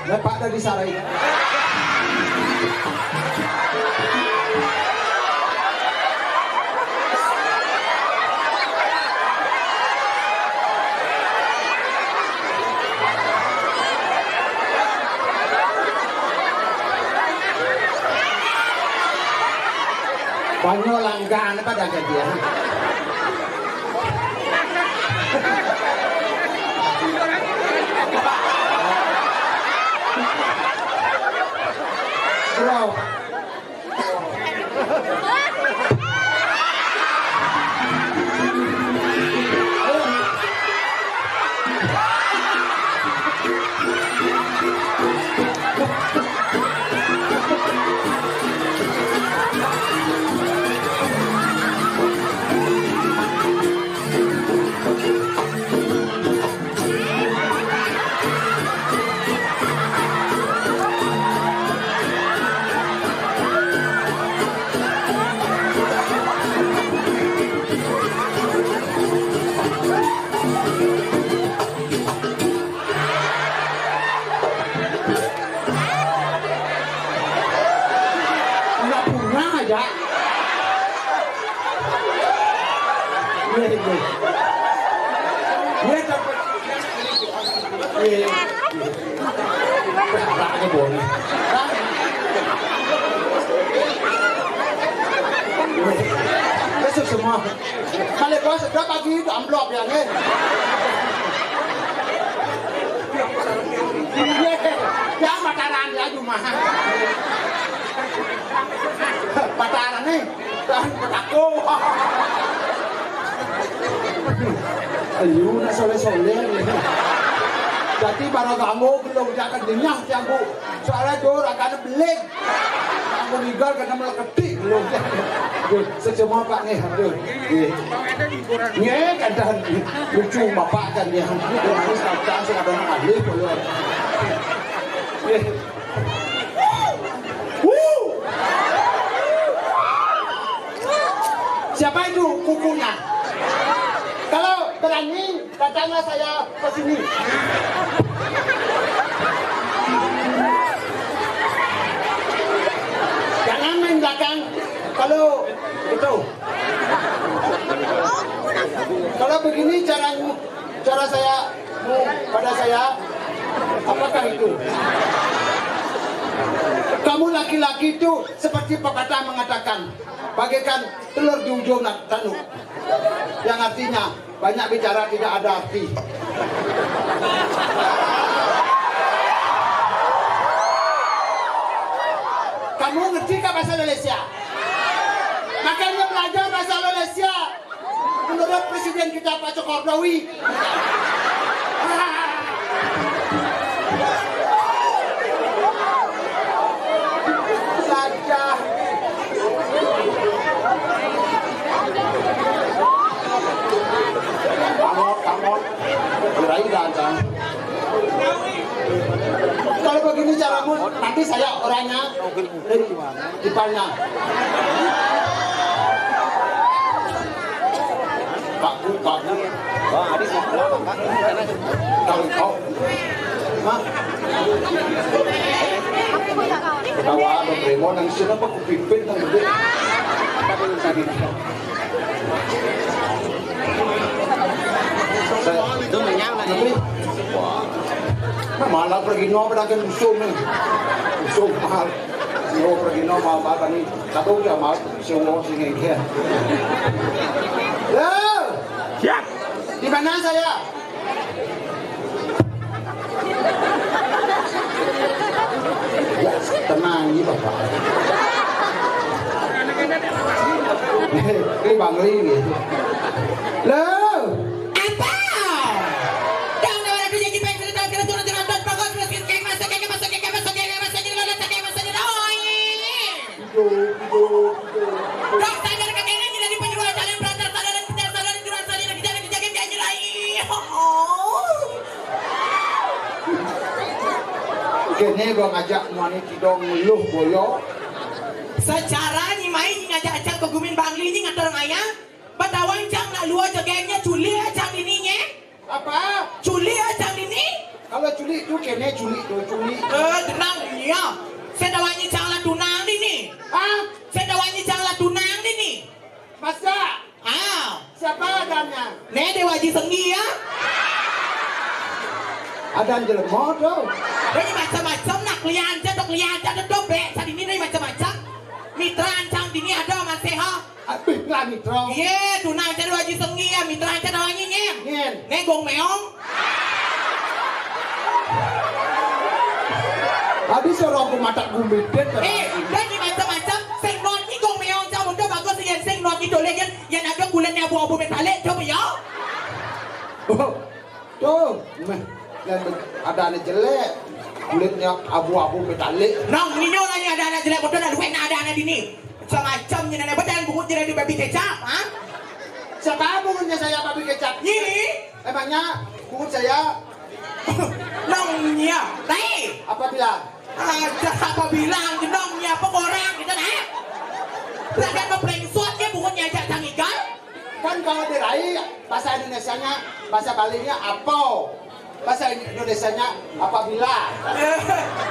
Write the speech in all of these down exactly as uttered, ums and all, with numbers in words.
Lepak dari sarai. Banyak langgan pada gantian. Bro. Anak bunga aja. Iya, iya. Iya, tapi iya. Besok semua. Balik bos, udah pagi itu amplop ya, nih. Iya, ya, mataran ya, cuma. Mataran nih. Ayo, nak soleh-soleh. Jadi, para ganggu, belum jangan denyah, ya, Bu. Soalnya, tuh, rakan beling. Aku meninggal karena meleketik, belum. Aduh, sejema, Pak, nih. Aduh. Nih. Nih, kadang lucu, Bapak, kan, ya. Harus kadang, sing ada orang alih, kalau. Nih. Wuh. Siapa itu kukunya? Kalau berani, datanglah saya ke sini. Jangan main belakang. Kalau itu, kalau begini cara, cara saya, pada saya, apakah itu? Kamu laki-laki itu seperti pepatah mengatakan, bagaikan telur di ujung na-, tanduk. Yang artinya, banyak bicara tidak ada arti. Kamu ngerti nggak bahasa Indonesia? Makanya belajar bahasa Indonesia. Menurut Presiden kita, Pak Jokowi. Saja. Kamot, kamot. Gerai gancang. Kalau begini caramu, nanti saya orangnya. Ipalnya. Kaku, kaku. Kalau kau. Hah? Ketawa ada Bremo nang sini apa kupipin nang gede. Saya, itu menyang lagi. Wah. Nah, malah pergi no pedangkan usum nih. Usum mahal. Yo pergi no mahal apa nih? Satu dia mahal. Semua sini dia. Halo. Siap. Di mana saya? Ya, tenang ini, Bapak. Ini Bang Li ini. Loh. Apa? Dang, dang, dang, dang, dang, dang, dang, dang, dang, dang, dang, dang, dang, dang, dang, dang, dang, dang, doi. Dok, sadar ka kene, nyina di penjual jalan, pelantar sadar, pelantar sadar, jual sadar, dijaga, dijaga, dijaga. Oh. Kene gua ngajak muani tidong ngeluh boyo. Secara nyimai ngajak-ajak kegumin Bangli ni ngatur ngaya. Batawan cang nak lua jegengnya culi cang ini nye. Apa? Culi cang ini. Kalau culi tu kene culi tu culi. Né Déwa Aji Senggi ya. Ada jelema to. Ini macam-macam nak, lian aja, tok lian aja, tok bek, sadini ini macam-macam. Mitra ancang dini ada masih ha. Abih lah mitra. Iya, tuna aja Déwa Aji Senggi ya, mitra aja nawa nyinyin. Nyin. Né Gong Meong. Habis orang ku matak gumitin. Eh, dan ini macam-macam. Sing not ni Gong Meong, cang udah bagus, yang sing not ni toleh, yang, yang ada kulitnya abu-abu metalik, coba ya. Oh, tuh, meh, yang ada anak jelek, kulitnya abu-abu metalik. Nong, ini orang yang ada anak jelek, betul ada duit, nak ada anak dini. Macam-macam ni, nenek, betul bungut jadi babi kecap, ha? Siapa bungutnya saya babi kecap? Ni? Emangnya bungut saya? Nongnya, lain. Apabila? Ada apa bilang, nongnya apa orang, kita nak? Lagi apa pelengsotnya bungutnya aja tangigal? Kan kalau dirai, bahasa Indonesianya, bahasa Balinya apa? Bahasa Indonesianya apabila. Eh,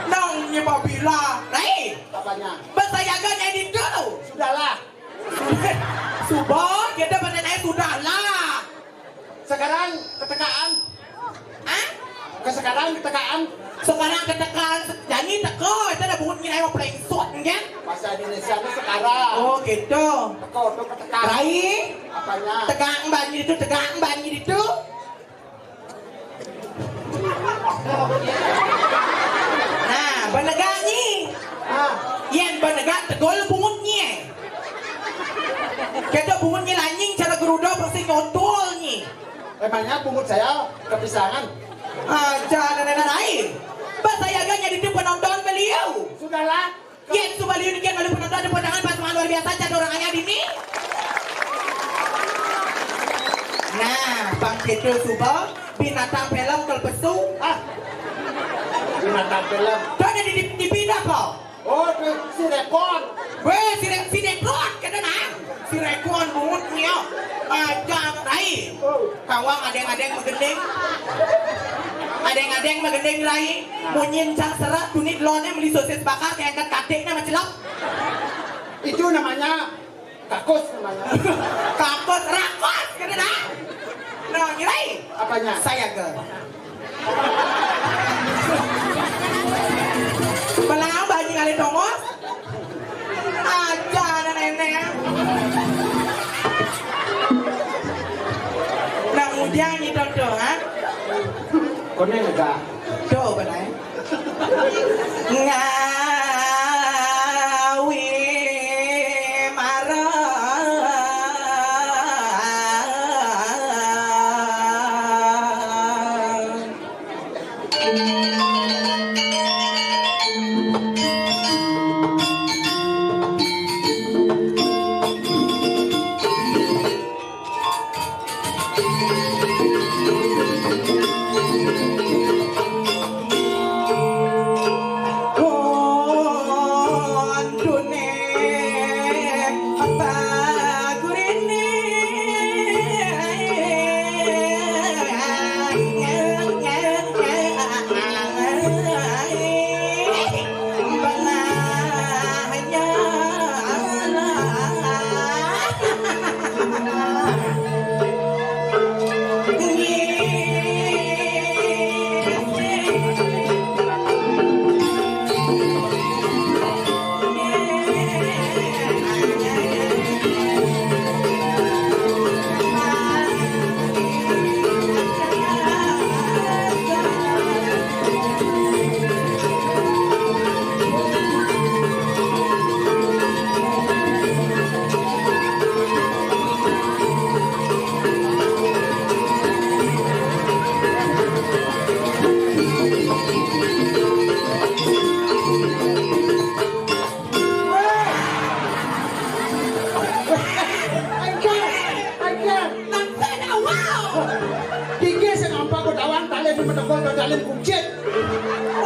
nongnya apabila. Lain. Apanya? Bahasa Yaganya itu. Sudahlah. Suba, kita panen air sudahlah. Sekarang ketekaan. Hah? Ke sekarang ketekaan. Sekarang ketekaan, jadi teko, itu ada bungut ngirai mau pelengsot, kan? Bahasa Indonesia itu sekarang. Oh, gitu. Teko, itu ketekaan. Rai? Apanya? Tegang banjir itu, tegang banjir itu. Nah, benegak nyi. Ah. Yén benegak tegul bungut nyi. Kita bungut nyi lanying cara geruda pasti nyotol nyi. Emangnya bungut saya kepisangan? Aja nenek lain. Pas saya agak jadi penonton beliau. Sudahlah. Yén suba liu niki malu penonton, tepuk tangan pas luar biasa, cat orang aya dini. Nah, Bang Cédul suba binatang film kelepesu. Ah. Binatang film. Tuh ada di, di, dipindah kok. Oh, itu si Rekon. Weh, si Re-, si Rekon, kata nah. Si Rekon bungut nyo. Aja tai. Oh. Kawang adeng-adeng magending. Adeng-adeng magending rai. Munyin cang serak, tunit lone meli sosis bakar, kayak angkat katik nama celok. Itu namanya kakus namanya. Kakus, rakus, kena dah. Nah, ngirai. Apanya? Saya ke. Belang banyi ngalih tongos. Aja anak nenek. Nak mudian ni tonton, ha? Koné enggak. Tuh, benar. Ngawi marang. Engker, engker. Nang saya nak wow. Kiki sing nampak godawan, talin di medengkul, godawan kucit.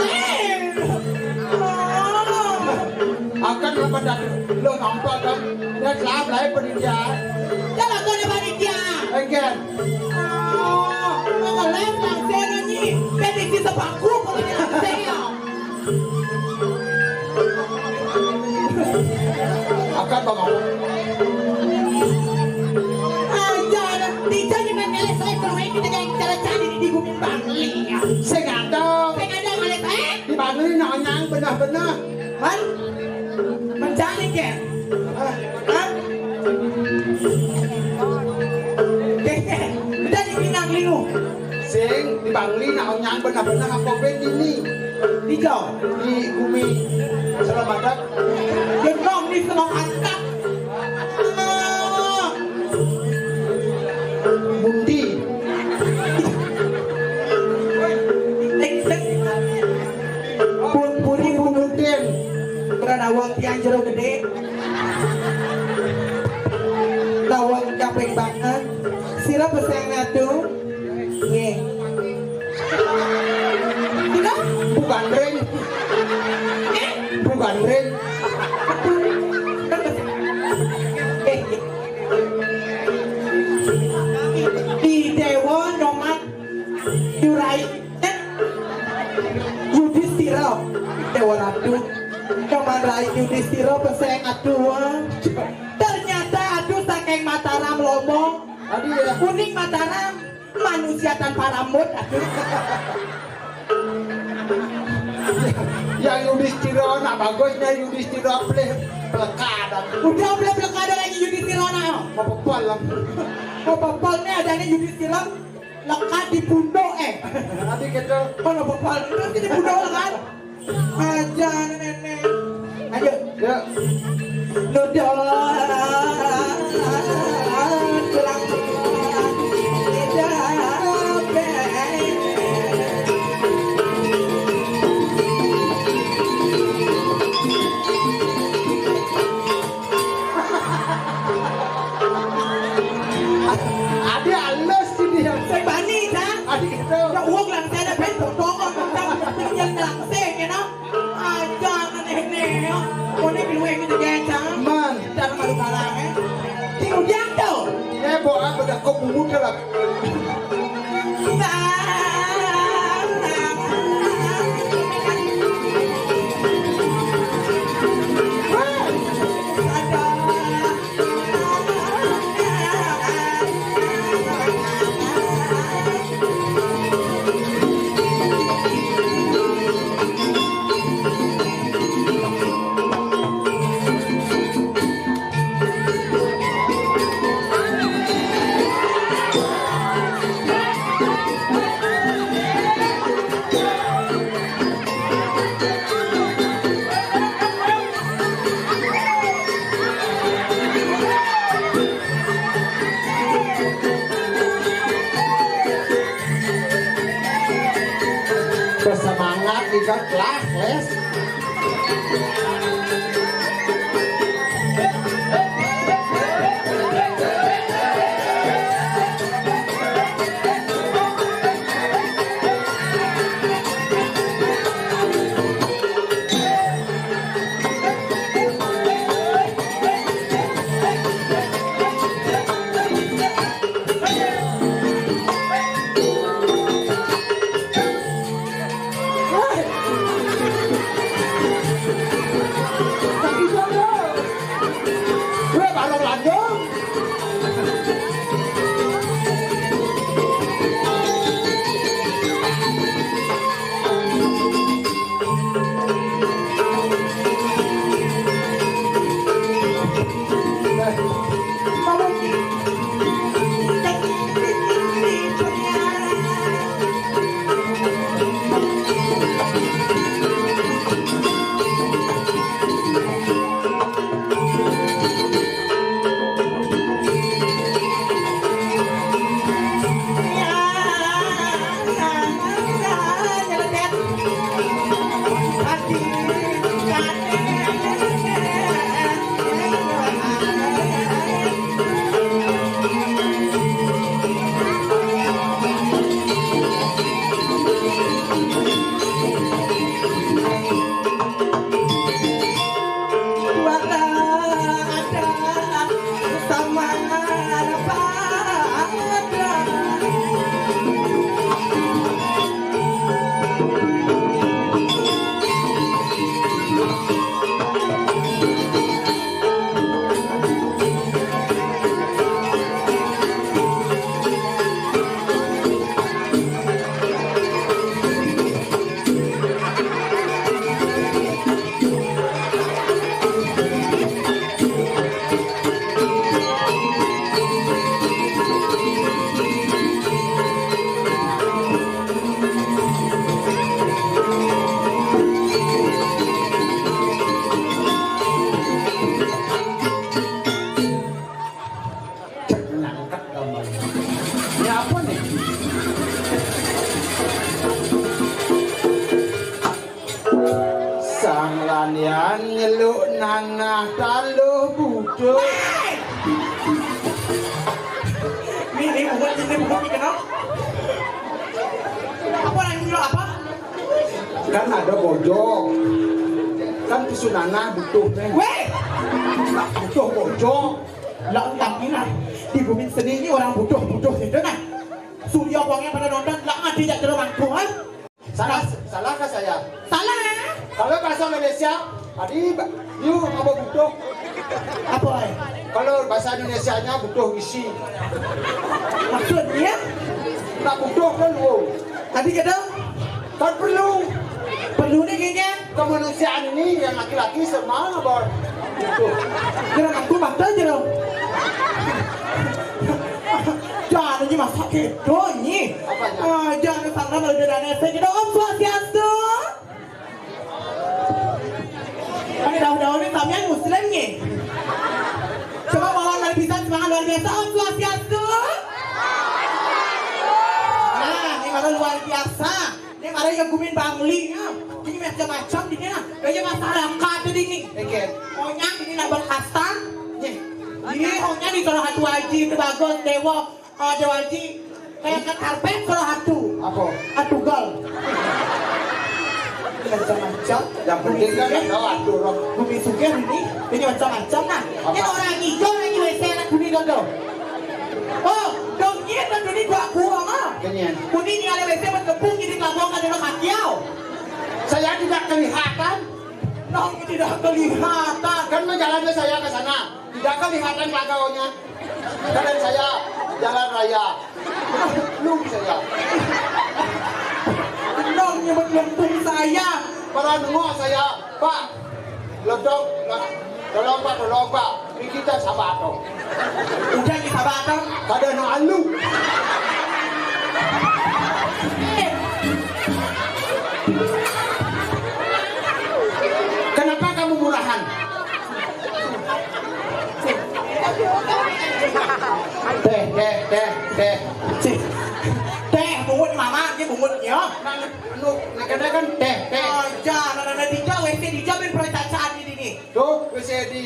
Eh. Oh. Akan lepas dah lo nampak kan. Dia telah mulai panitia. Dah lah kau ni panitia. Engker. Oh, kau lem nang saya nyanyi. Petisi sepaku kalau ni nang saya. Akan bang awak. Aja, tidak Nonyang benah-benah. Man? Mencari ke? Hah? Hah? Ke? Udah di Pinang Lingu. Sing, di Bangli, nonyang benah-benah apa ben dini? Di jauh. Di bumi. Salam adat. Di bumi, salam adat. Mundi. Pun puri pun udin. Karena wong tiang jero gede. Lawang capek banget. Sira peseng atuh. Nggih. Bukan ring. Eh? Bukan ring. Eh, di Dewa Nyoman Yurai. Yudhistira. Dewa Ratu. Nyoman Rai Yudhistira peseng atuh. Ternyata atuh saking Mataram Lombok. Aduh ya. Kuning Mataram. Manusia tanpa rambut, aduh. Yang Yudhistira, nak bagusnya Yudhistira pelih pelekad. Udah pelih pelekad lagi Yudhistira, nak. Mau pepal lah. Mau pepal nih adanya Yudhistira. Lekat di punduk, eh. Nanti kita. Mana pepal? Terus di punduk kan? Aja nenek. Ayo. Ya. Nuduh. Ade halus sih dia. Saya bani, dah. Ade gitu. Ya, uang lang saya dah ben potong, potong, potong, yang lang saya, you know. Aja aneh nih, ya. Mau nih, bilang gitu, ya, jangan. Man. Jangan malu kalah, eh. Di ujang tuh. Eh, bawa apa dah kau bumbu dah lah. Bersemangat, ikat lah, les. Landian nyeluk nanah taluh butuh. Ni, ni, bungut, ni, bungut, ni, kenapa? Apa orang nyeluk apa? Kan ada bojok. Kan tisu nanah butuh, Neng. Weh! Nak butuh bojok. Lah, entah ni lah. Di bumi seni ni orang butuh-butuh gitu, nah. Surya buangnya pada nonton, lah, ada jak terus mangkuk, ha? Salah, salahkah saya? Salah. Kalau bahasa Malaysia, tadi ba-, you apa butuh? Apa, eh? Kalau bahasa Indonesianya butuh isi. Maksudnya? Nak butuh kan, oh. Tadi kata? Tak perlu. Perlu ni kayaknya. Kemanusiaan ini yang laki-laki semua apa? Butuh. Gerak aku mata je dong. Jangan ni masak keto ni. Apa ni? Ah, jangan sangat malu dia dan saya kita Om Swastiastu. Pakai daun-daun ni sampean muslim ni. Coba bawa luar biasa, semangat luar biasa. Om Swastiastu. Nah, ni baru luar biasa. Ni baru yang gumin Bangli ya. Ini macam-macam di ni lah. Banyak masyarakat tu di ni. Okey. Onyang di ni nak berkasta. Ni. Ini onyang di salah satu haji tu bagus, dewa. Ah, Jawa Haji, kayak ke karpet kalau atu. Apa? Atu gol. Macam-macam. Yang penting kan tak tahu atu orang. Bumi Sugih ini, ini macam-macam lah. Apa? Ini orang hijau lagi W C anak bumi gol tu. Oh, dong ni tu ni dua kurang ah. Kenyan. Kuning ni ada W C berkepung jadi kelabang kan ada kaki au. Saya tidak kelihatan. Nong tidak kelihatan. Kan menjalannya saya ke sana. Tidak kelihatan kelagaunya. Kadang saya jalan raya. Belum saya. Nong nyebut lempung saya. Para nengok saya, Pak. Ledok, nah, tolong Pak, tolong Pak. Ni kita sabar tu. Udah ni sabar tu. Kada nak alu. Kenapa kamu murahan? Teh, teh, teh, teh. Cih. Teh, bungut mama, ni bungut nyo. Nang, anu, nak kena kan teh, teh. Aja, nana, nana, dija, W C dija, bin percacaan di dini. Tu, W C di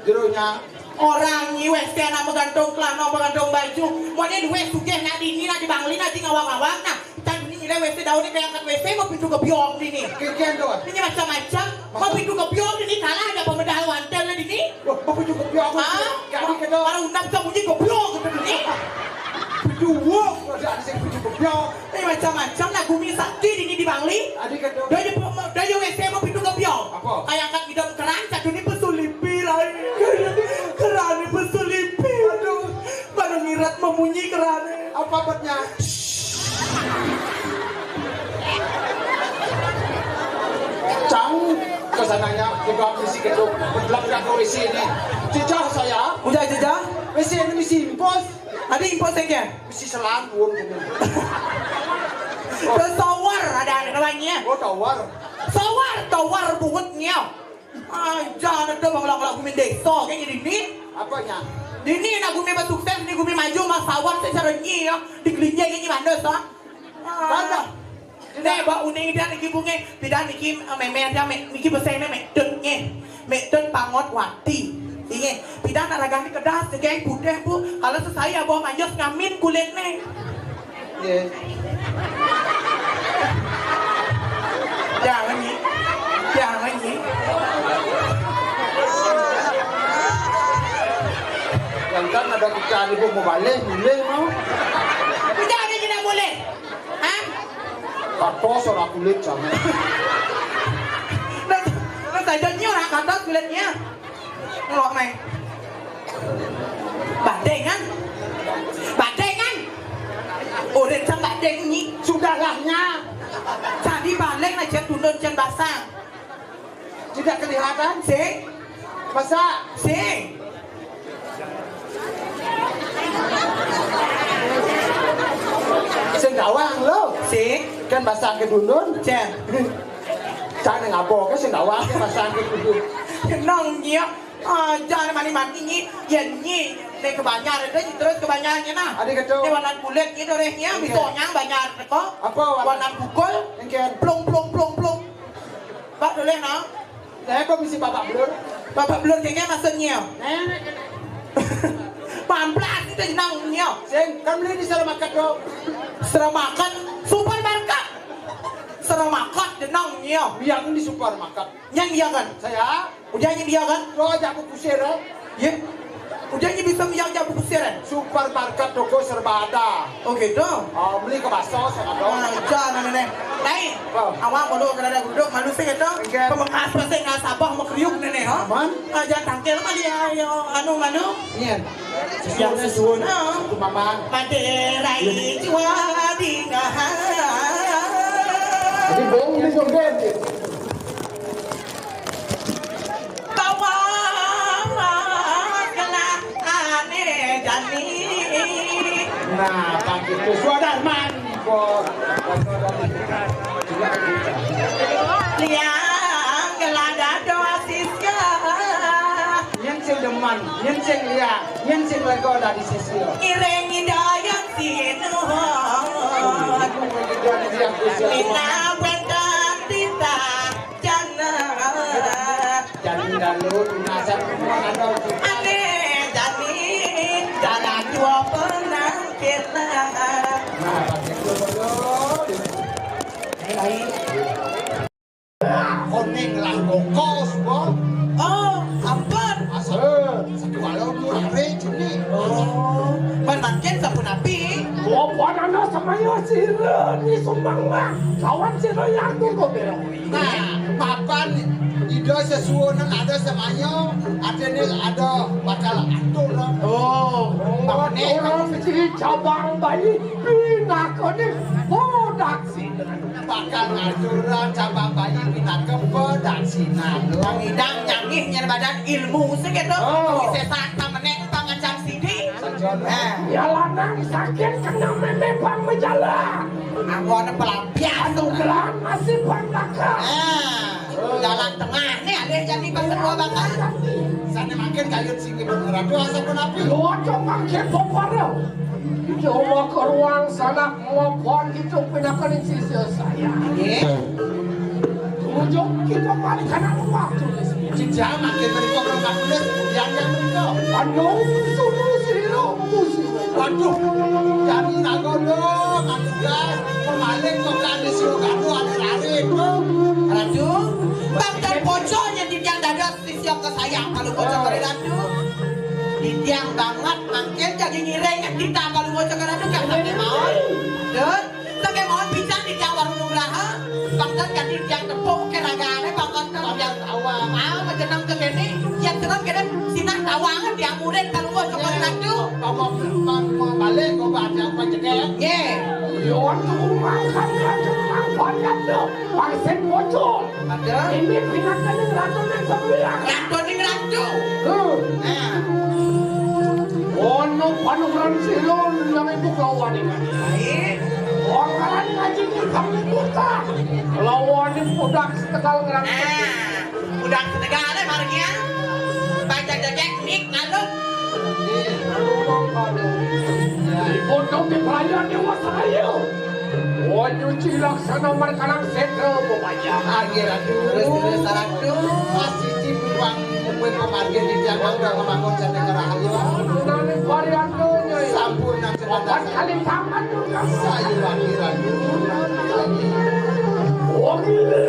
jeronya. Orang ni W C nak menggantung kelana, menggantung baju. Mau ni duit sugih nak dini, nak di Bangli, nak di ngawang-ngawang, nah. Tang ni nilai W C daun ni kayak angkat W C mau pintu ke biong di ni. Kikian tu. Ini macam-macam. Mau pintu ke biong di ni kalah ada pemedal wantel di ni. Wah, mau pintu ke biong. Ah, jadi kita para undang kita bunyi ke biong gitu di ni. Pintu wong, ada ada sing pintu ke biong. Ini macam-macam lah gumi sakti di ni di Bangli. Adi kata. Dari dari W C mau pintu ke biong. Apa? Kayak angkat hidup keran satu ni pesulipi lah. Keran ni pesulipi. Aduh. Pada ngirat memunyi keran. Apa betnya? Cang kesananya juga misi ketuk. Betlak jago isi ini. Cicah saya. Udah cicah. Isi ini misi impos. Ada impos saja. Misi selam pun gitu. Ke sawar ada ada namanya. Oh, tawar. Sawar, tawar bungut nyo. Aja ada bang lak-lak gumin desa kayak gini ni. Apanya? Ini nak gumi bersukses, ini gumi maju, mas sawat secara ni ya. Di kelinci ini mana sah? Ada. Nek ba uning dia niki bunge, pidan niki eh, meme dia me- niki besai me medut nye. Medut pangot wati. Inge, pidan nak ragan ni kedas segai putih bu. Kalau sesai abah manjus ngamin kulit ne. Ye. Jangan ni. Jangan ni. Yang kan ada kita ni bu mau balik, boleh mau. Kita ada tidak boleh. Hah? Katos orang kulit sama. Nah, nah, saja ni orang katos kulitnya. Ngelok mai. Badengan. Badengan. Orang cang badeng ni. Sudahlah nya. Jadi balik lah cang tundun cang basang. Tidak kelihatan. Sing. Masa? Sing. Sing gawang lo. Sing. Kan basang ke dundun. Cang. Cang nang apa ke sing gawang ke basang ke dundun. Kenang dia. Ah, jangan mani-mani ni. Ya ni. Ni kebanyaran dia terus kebanyarannya nah. Ada kata. Ni warna kulit ni dorehnya. Okey. Misalnya banyak kok. Apa warna? Warna pukul. Okey. Plung, plung, plung, plung. Bak boleh nah. Lah, kok bisa Bapak Blur? Bapak Blur kene maksudnya. Nenek. Pamplas itu jenangnya. Sing, kan beli di Seramaket, dong. Seramaket, supermarket. Seramaket jenangnya. Yang di supermarket. Yang iya kan? Saya. Udah yang iya kan? Lo aja aku kusir, ya. Iya. Udah ini bisa yang jago kusir, ya? Supermarket, toko serba ada. Oh gitu? Oh, beli ke bakso sama dong. Nah, jangan aneh. Lain. Awak kalau kada ada guduk malu sih gitu. Enggak. Pemekas pasti nggak sabar mau kriuk nenek, ha? Aman. Aja tangkil mah dia, yo, anu malu. Iya. Yang sesuai. Heeh. Itu mama. Pada rai jua di ngaha. Jadi bau di joget. Bawa gelah ane jani. Nah, pakai itu suara mani, Bos. Liang gelah dado sisya. Nyen sing demen, nyen sing liang, nyen sing lego dari sisya. Iring indayan sinuhun. Minab wénten titah jana. Jani dalu tunasan semua ada. Ane jani jalan dua penangkilan. Nah, pakai itu dulu. Koning lah kokos, Bos. Oh, ampun. Asal. Satu walau murah re jenih. Oh, manakin sapunapi? Dua bulan anak sama yo sira ni sumbang mah. Lawan sira yang tu kok bela. Nah, papan ida sesuunan ada semaya, ada ni ada bakal atur lah. Oh, papan ni orang si cabang bayi pinaka ni bodak sini. Bakal ngaturan cabang bayi pinaka bodak sinan. Ngidang nyangih nyen badan ilmu segitu. Oh. Bisa santa meneng pangacam sidi. Saja. Eh. Ya lanang sakit kena meme pang berjalan. Aku ada pelampias. Anu gelang masih pang bakal. Eh. Jalan tengah ni ada jadi pasal dua bakal. Sana makin kayu sini ratu asal pun api. Lo cuma makin popar lo. Coba ke ruang sana. Mohon itu pinakan sisi saya. Nggih. Ujung kita balik anak waktu di sini. Jejak makin mereka berempat belas, yang yang mereka. Aduh, suruh siro musuh. Waduh, kami nagono, kami gas, pemaling kok kami suruh kamu ada lari itu. Ratu, bahkan pocoknya di yang dada sisi yang kesayang kalau pocok dari Ratu. Di tiang banget, makin jadi ngiring kita kalau pocok dari Ratu kan sampai mau. Dut. Sampai mohon pisang di Jawa Runu Graha. Bangsa jadi yang tepuk ke ragane bangsa yang awam. Ah, menjenang ke sini, yang senang kene sinak tawang dia murid kalau mau coba nantu. Kamu mau balik kau baca apa cekek? Ye. Yon rumah kami aja memang banyak tu. Pangsit bocor. Ada. Ini pinaka ning ratu ning sebelah. Ratu ning ratu. Huh. Nah. Ono panuran silon yang ibu kelawan ini. Baik. Wong ngaran ngaji di kami buta. Lawan ini budak setegal ngerang. Nah, budak setegal ada margia. Baca jajak mik ngaluk. Ibu dong di pelayan dewa saya. Oh, nyuci laksana markanang setra pemajaan. Akhir aduh. Terus, terus, Ratu. Masih cipuang kumpul pemargin di tiang mangga ngebangun jati kerahayu. Nani variantonya ya. Sampun nang opat kali paman tuh kamu. Saya akhir aduh. Lagi. Oh, gila.